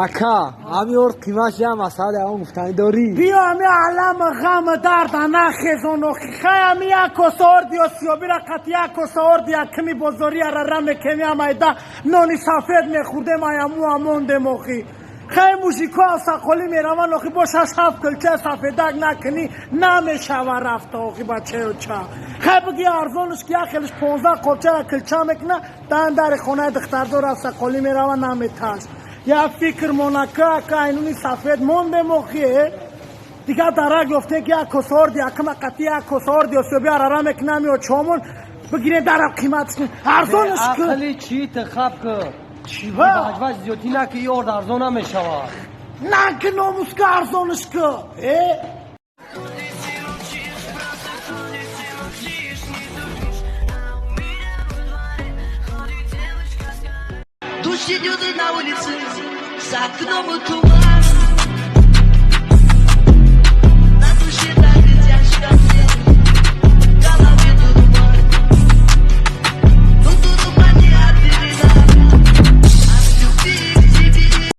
Ака, ами орд қимат я масъала он гуфтани дорӣ. Биё ами алам ғам дард нахезон охи. Хай ами як коса орди осиёбира қати як коса орди якми бозори арара мекеми амайда нони сафед мехӯрдем аяму амондем охи. Хай мужико сақолӣ мераванд охи бо 6-7 кулча сафедак накунӣ намешава рафта охи бачаёча. Хай биги арзонш ки як хелиш 15 қопчара кулча мекуна дан дари хонаи духтардор аз сақолӣ мерава наметаш. Я фикр монака ака айнуни сафед мондем охи. Дигар дарак ёфтем ки як коса орди якма қати як коса орди осиёби арара мекунам ё чомон бигирем дарам қиматш арзонш ки. Ақли чӣ ты хаб ки. Чӣ ба? Ваҷваҷ зиёдтӣ наки и орд арзон намешавад. Наки номуска арзонш ки. Э? Дождь идет на улице, за окном туман. На душе так тяжко, в голове туман. Но туман не отвела от любви к тебе.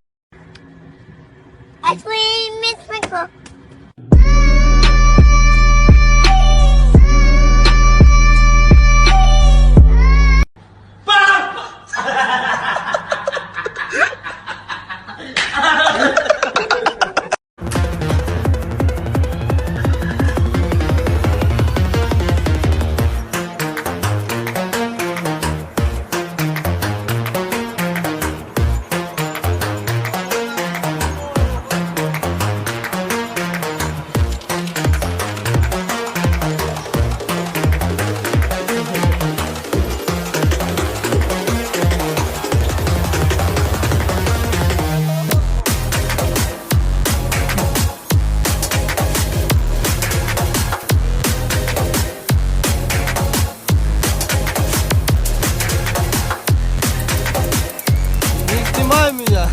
Снимай меня.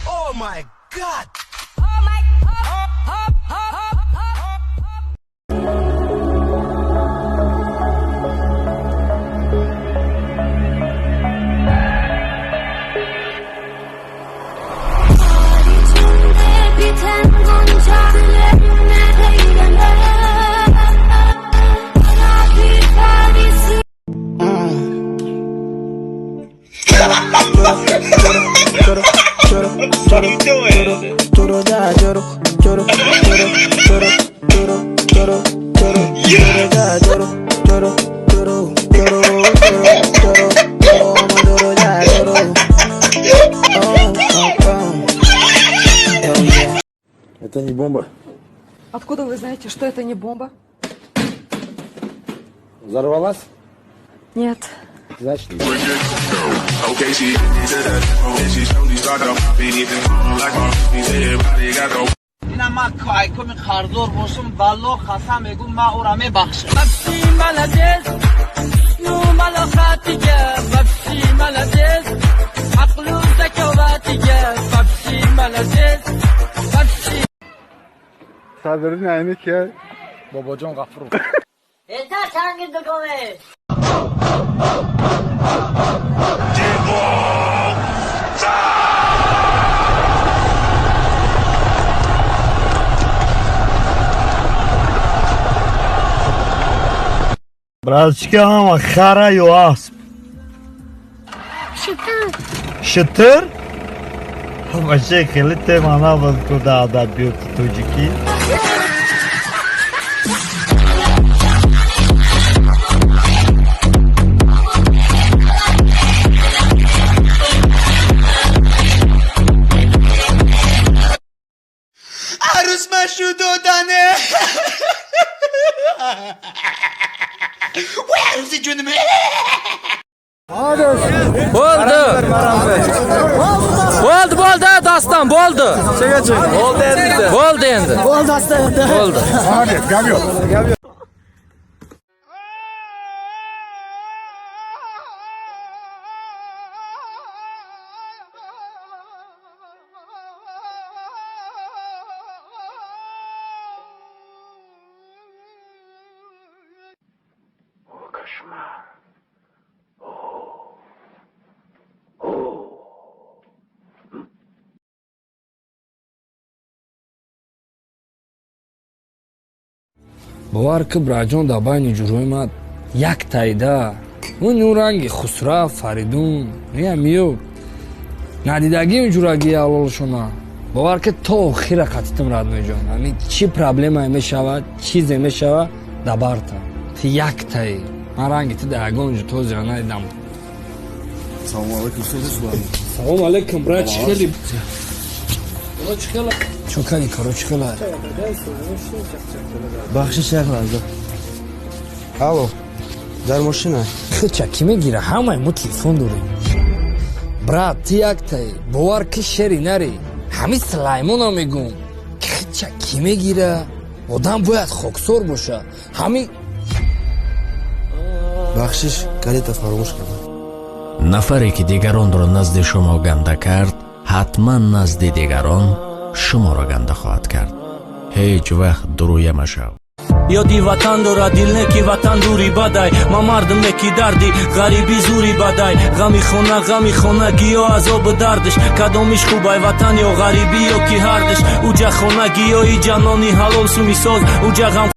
Oh my God! Biten gonca güllerine eyleme. Bir tanesi. What are you doing? Это не бомба. Откуда вы знаете, что это не бомба? Взорвалась? Нет. Значит, Ина ма кайкоми қарздор бошам, валло қасам мегӯм, ма ӯра мебахшам. Молодец, ну малохатига, вообще молодец, ақлу заковатига, вообще молодец, вообще. Садриддин Айнӣ кия? Бобоҷон Ғафуров. Это чанги дукоме. Братчика, ҳама хара ё асп? Шутур. Шутур? Вообще хеле тема набуд ку дар адабиёти тоҷикӣ. Арӯс машу додане. Вай, арӯси ҷуним. Bo'ldi. Bo'ldi, bo'ldi, doston, bo'ldi. Bo'ldi endi. Bo'ldi endi. Bo'ldi, endi. Bo'ldi. Молодец, gap yo'q. Кошмар. О. Бовар ки, браҷон, дар байни ҷурҳои ман як тайда ӯ ранги Хусрав, Фаридун миё надидагим ҷурагии ҳалолшона. Бовар ки, то охира қатитим, родной ҷон. Ами чӣ проблемае мешавад, чизе мешавад, дабарта ти яктаи ман ранги ти дар ягон ҷо тозира надидам. Салому алейкум. Салому алейкум, брат, чӣ хели? Чо кани, коро чӣ хела? Бахшиш, як лаҳза. Алло, дар мошина. Хича ки мегира, ҳамаи мо телефон дорем. Брат, ти яктаи, бовар ки, шери нари ҳами Сулаймона мегум, хича ки мегира, одам бояд хоксор боша ҳами. Бахшиш, калита фаромӯш кардам. Нафаре ки дигаронро назди шумо ганда кард, ҳатман назди дигарон шуморо ганда хоҳад кард. Ҳеҷ вақт дурӯя машав. Ёди ватан дорад дил, не ки ватан дури бадай. Ма мардум, не ки дарди ғарибӣ зури бадай. Ғами хона, ғами хонагиё, азобу дардиш. Кадомиш хубай, ватан ё ғарибӣ, ё ки ҳардиш? Уҷа хонагиё, иҷа нони ҳалол, сумисоз, уҷа ғам.